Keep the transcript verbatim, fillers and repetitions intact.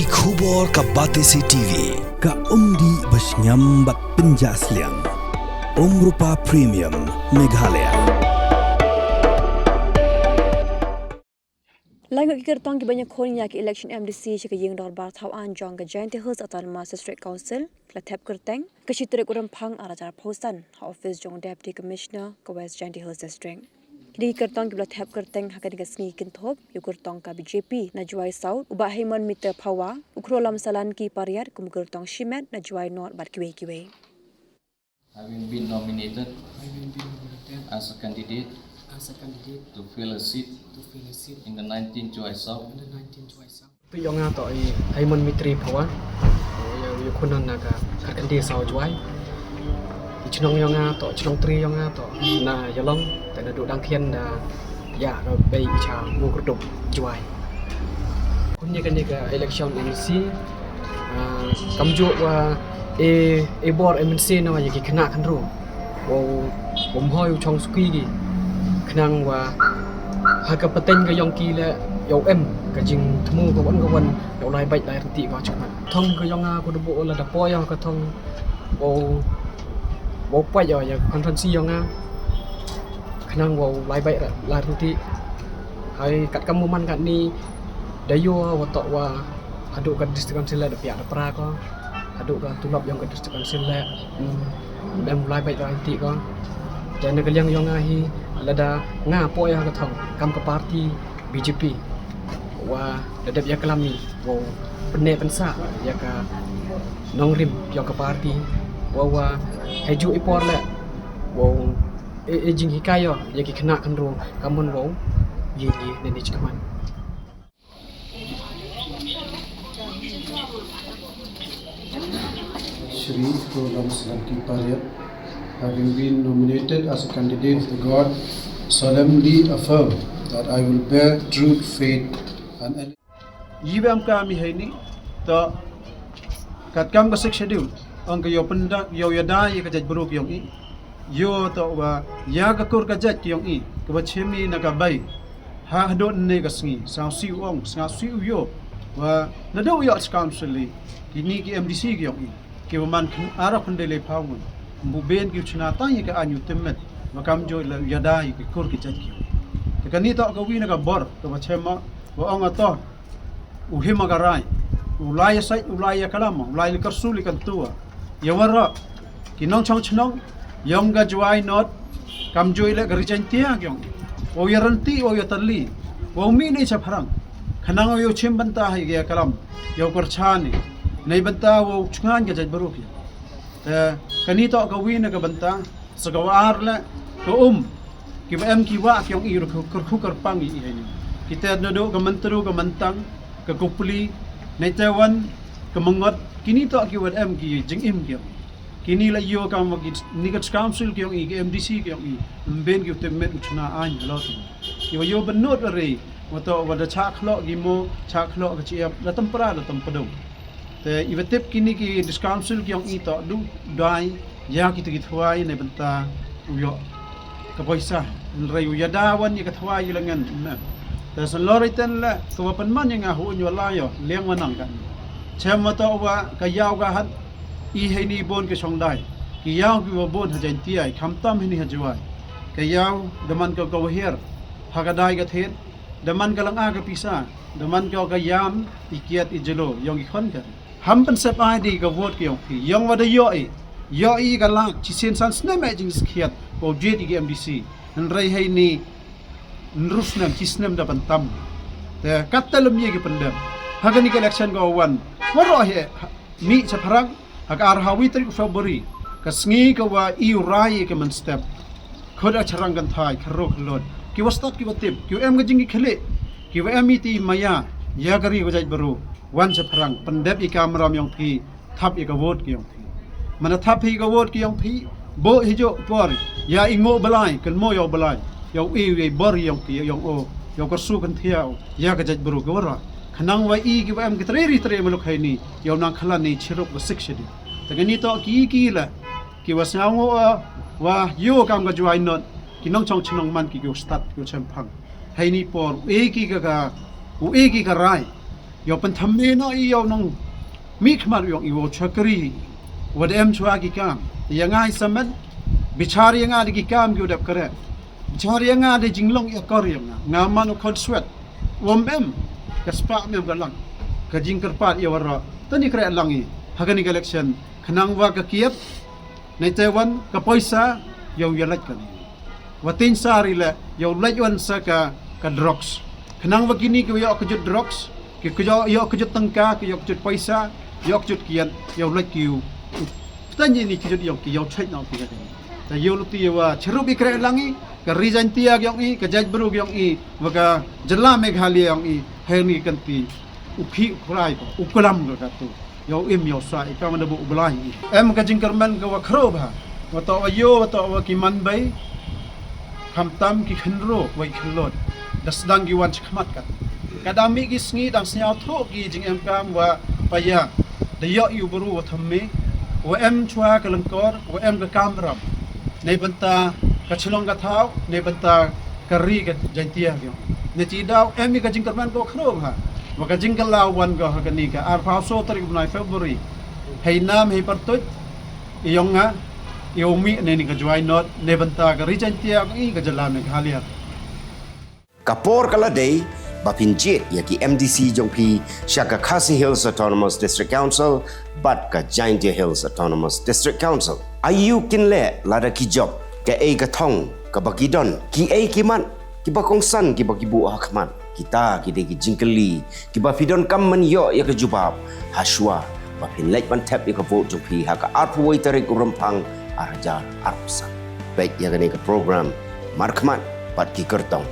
Ki khubor ka Batesi T V, ka umdih ba shngiam bad pynjah sliang. Umrupa Premium, Meghalaya. Laingut ki kyrtong kiba ïakhun ïa ki election M D C sha ka ïing dorbar thaw aiñ jong ka Jaintia Hills Autonomous District Council, la thep kyrteng, ka shi tarik u Rymphang ar hajar arphew san, ha office jong Deputy Commissioner ka West Jaintia Hills District. Kine ki kyrtong kiba la thep kyrteng ha kane ka sngi kynthup ïa u kyrtong ka B J P na Jowai South, u Bah Hemant Mitra Phawa, u Khrolam Salanki Pariat kum u kyrtong shimet na Jowai North bad kiwei kiwei. Having been nominated Having been nominated as a candidate as a candidate to fill a seat to fill a seat in the nineteenth Jowai South. in the nineteenth Jowai South. Phi ïong nga to i Hemant Mitra Phawa. Ïa ïa khun na ka Kharkhandie South Jowai. I chnong ïong nga to chnong tri ïong nga to na Ïalong te na du dang khian da ïa ka bei i cha mu kyrdup Jowai. Khun ïa kane ka election M C ah, kam ju wa e e bor e mense na wa ïa ki khynnah khynru. Wow wow mhoi u chong suki ki khnang wa ha ka pateng ka ïong ki le ïow em ka jingthmu ka wan ka wan ïow lai bait lai rynti wa chukmat. Thong ka ïong nga ku da bu la da po ïa ka thong wow wow pait ïa ïa conference ïong nga khnang wow lai bait lai rynti. Hai kat kam man kat ni da ïow wa to wa haduh ka district council da piak da pra ko haduh ka tulop ïong ka district council le em lai bait lai ti ko. Te na ka liang ïong nga hi lada nga po ïa ka thong kam ka party B J P wa da dep ïa ka lam ni wow pynne pynsa ïa ka nongrim ïong ka party wa wa haju i por le wow e jinghikai ïa ki khynnah khynru ka mon wow ïa ki ne ni chikman. Shri Program Salanki Pariat, having been nominated as a candidate of the God, solemnly affirm that I will bear true faith and allegiance. Yibam kami haini to katkam ka sixth schedule ong ka yo penda yo yada ya ka jait bru ki yong i yo to wa ya ka kur ka jait ki yong i ka ba chemi na ka bai. Ha hadon ne ka sngi sa si u ong sa si u yo wa na do yo skam sili ki ni ki M D C ki yong i ki wa man ki ara khun de le phawngun bu ben ki chna ta ya ka anyu temet ma kam jo la yada ya ka kur ki jait ki. Ka ni to ka wi na ka bor ka ba chema wa ong ato u hima ka rai u lai sai u lai ya kalama u lai ka suli kan tua ya wara ki nong chong chnong yong ka Jowai North kam joi le ka rijan tia yong o ya ranti o ya tali o mi nei cha pharang khanang o yo chim banta hai ya kalam yo kar chani nei banta o chungan ka jaj baruk ya. Te kani to ka wi na ka banta sa ka war le ka um ki ba em ki wa ki yong i ru kar khu kar pang i hai ni ki te na do ka mantru ka mantang ka kupli nei te wan ka mangot kini to ki wa em ki jingim ki yong kini la yo ka ma ki ni ka council ki yong i ki M D C ki yong i mben ki te met u chuna ain lo ki ki wa yo benot re wa to wa da cha khlo ki mo cha khlo ka chi em la tempra la tempadong. Te i ba tip kini ki district council ki yong i to du dai ya ki tu ki thwai ne benta u yo ka poisa nrei u ya da wan ya ka thwai ya lengan na. Te san lor iten le ka wa penman ya nga hu nyo la yo liang wa nang kan chem wa to wa ka yaw ka hat i hei ni bon ka shong dai ki yaw ki wa bon ha jain tiai kham tam hei ni ha juai ka yaw da man ka ka wa her ha ka dai ka thet da man ka lang a ka pisa da man ka ka yam i kiat i jelo yong i khon ka. Ham pynsep ai di ka vote ki yong phi yong wa da yo i yo i ka lak chi sien san snem ai jing skhiat ko jet i ki M D C nrei hei ni nru snem chi snem da pan tam. Te kat te lem ye ki pyndem ha ka ni ka election ko wan wa ro he mi cha pharang ha ka ar ha wi tarik February ka sngi ka wa i u rai ka man step. Khod a charang kan thai kharok lod ki wa stad ki wa tip ki wa em ka jing ki khale ki wa em i ti maya ya ka ri wa jait baru wan cha pharang pyndep i ka mram yong phi thap i ka vote ki yong phi. Mana thap hi ka vote ki yong phi bo hi jo por ya i ngo balai kan mo yo balai yo i wi bor yong phi yong o yo ka su kan thiau ya ka jait baru ka wara khanang wa i ki wa em ki tre ri tre maluk hai ni yo nang khala ni chiruk wa sik shidi. Te ka ni to ki ki la ki wa sngaw ngo wa yo kam ka juai not ki nong chong chnong man ki ki stad ki chem phang. Hai ni por u e ki ka ka u e ki ka rai Ïoh pynthymmai noh ïa u nongmihkhmat ïong i, u shakri, wat em shuwa ki kam. Ïa nga i samen, bichar ïa nga da ki kam ki u dep kren. Bichar ïa nga da jinglong ïa kor ïa nga. Nga man u khot swet. Wam em, ka spah mem ka lang. Ka jingkyrpad ïa waroh. Tani kre lang i. Ha kani ka election. Khnang wa ka kiet. Nei te wan ka poisa, ïa u ïa lait kani. Wa tin sar i le, ïa u lait wan sa ka, ka drugs. Khnang wa kini ki ïa ka jut drugs, ki, ki ïa, ïa ka jut tangka, ki ïa ka jut poisa, ïa ka jut kian, ïa u lait ki u. Ptang ni ki jut ïa ki, ïa u chait na ki kani. Ta ïa u luti ïa wa, chirup i kre lang i, ka ri Jaintia ïong i, ka jait bru ïong i, wa ka jylla Meghalaya ïong i, hei ni kan ti, u khi u krai ko, u klam ka katu. Ïa u im ïa u sa i kam da bu u blai i. Em ka jingkyrmen ka wa khro bha. Wa to wa ïoh, wa to wa ki man bai. Kham tam ki khynro, wa ki khynlot. Da sdang ki wan chkhmat kat. Ka dang mi ki sngi dang sñiaw tho ki jingem kam wa pa ïa. Da ïoh ïa u bru wa thymmai. Wa em chwa ka lyngkor, wa em ka kam ram. Nei bynta ka chlong ka thaw, nei bynta ka ri ka Jaintia ïong. Nei ti daw em i ka jingkyrmen ko khro ha. Wa ka jingkylla wan ko ha kani ka arphaw so tarik u bnai February. Hei nam hei pyrtuit ïong nga ïong mi nei ni ka Jowai North nei bynta ka ri Jaintia i ka jylla Meghalaya. Ka por ka la dei ba phin jied ïa ki M D C jong phi sha ka Khasi Hills Autonomous District Council bad ka Jaintia Hills Autonomous District Council. Aïu kin leh lada ki jop kaei ka thong kaba ki don, kiei ki mat kiba kongsan kiba ki buh ha khmat. Kita ki dei ki jingkylli kiba phi donkam ban ïoh ïa ka jubab ha shuwa ba phin leit ban thep ïa ka vote jong phi ha ka arphew wei tarik u Rymphang ar hajar arphew san. Peit ïa kane ka program Markhmat bad ki kyrtong.